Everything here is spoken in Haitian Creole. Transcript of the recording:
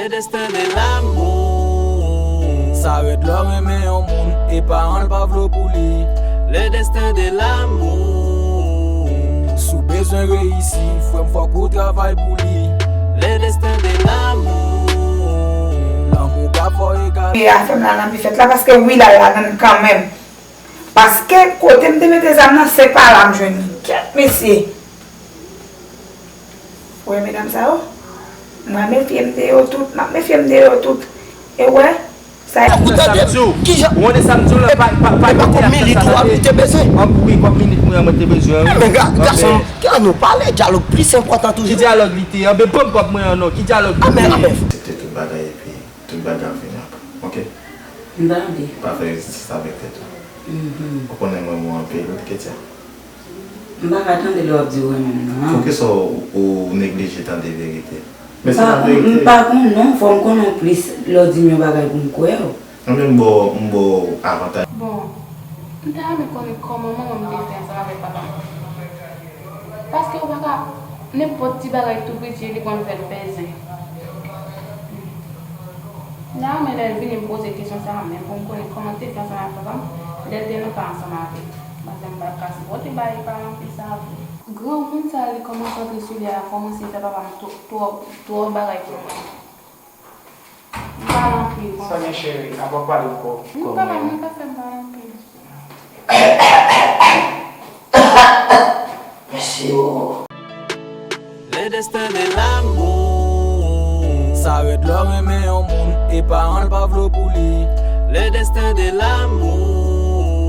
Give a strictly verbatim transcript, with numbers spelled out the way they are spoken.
Le destin de l'amour. Sa rèd lè w renmen yon moun e paran l pa vle w pou li. Le destin de l'amour. Si w bezwen reyisi, frè m, fòk ou travay pou li. Le destin de l'amour. Lanmou pa fò egare. E afè m la nan bifèt la, paske wi, l al ladann kanmenm. Paske kote m te mete zam nan, se pa la m jwenn li. Kèt, mesye. Ou wè medam sa yo? M pral mefye m de yo tout. M ap mefye m de yo tout. E w wè? Sa e. Ou tande? Kijan? Ou konnen sa m di w la, pa, pa, pa mete ak sa, tande. An, wi, kòb minit mwen an, mwen te bezwen, wi. Men ga-, gason, ki an nou pale, dyalòg plis enpòtan toujou. Ki dyalòg li te? Anben, ban m kòb mwen an non. Ki dyalòg li te? Aksepte tout bagay epi tout bagay ap vini apre. Oke? M tande. Pa fè enjistis avèk tèt ou. Mhm. Ou konnen m renmen w anpil, wi, Ketia. M pa ka tande lè w ap di w renmen m nan. Poukisa w, ou neglije tande verite? Men se pa verite. M pa konn non, fò m konnen w plis lè w di m yon bagay pou m kwè w. Anben m ba w, m ba w avantaj. Bon, m ta renmen konnen kòman manman m te fè ansanm avèk papa m. Paske ou pa ka, nenpòt ti bagay tou piti, li konn fè l fè zen. M ta renmen lè l vini m poze kesyon sa a menm pou m konnen kòman l te fè ansanm avèk papa m, lè l te nan ka ansanm avè l. Paske m pa t ka sipòte bagay pa anpil sa a vre. Granmoun sa a li kòmanse antre sou li a, kòmanse fè papa m twò, twò, twò bagay pou mwen. M pale anpil konsa. Sa gen cheri, apa w pale ankò? M pale, mwen ka fè m pale anpil. Mèsi o. Le destin de l'amour. Sa rèd lè w renmen yon moun e paran l pa vle w pou li. Le destin de l'amour.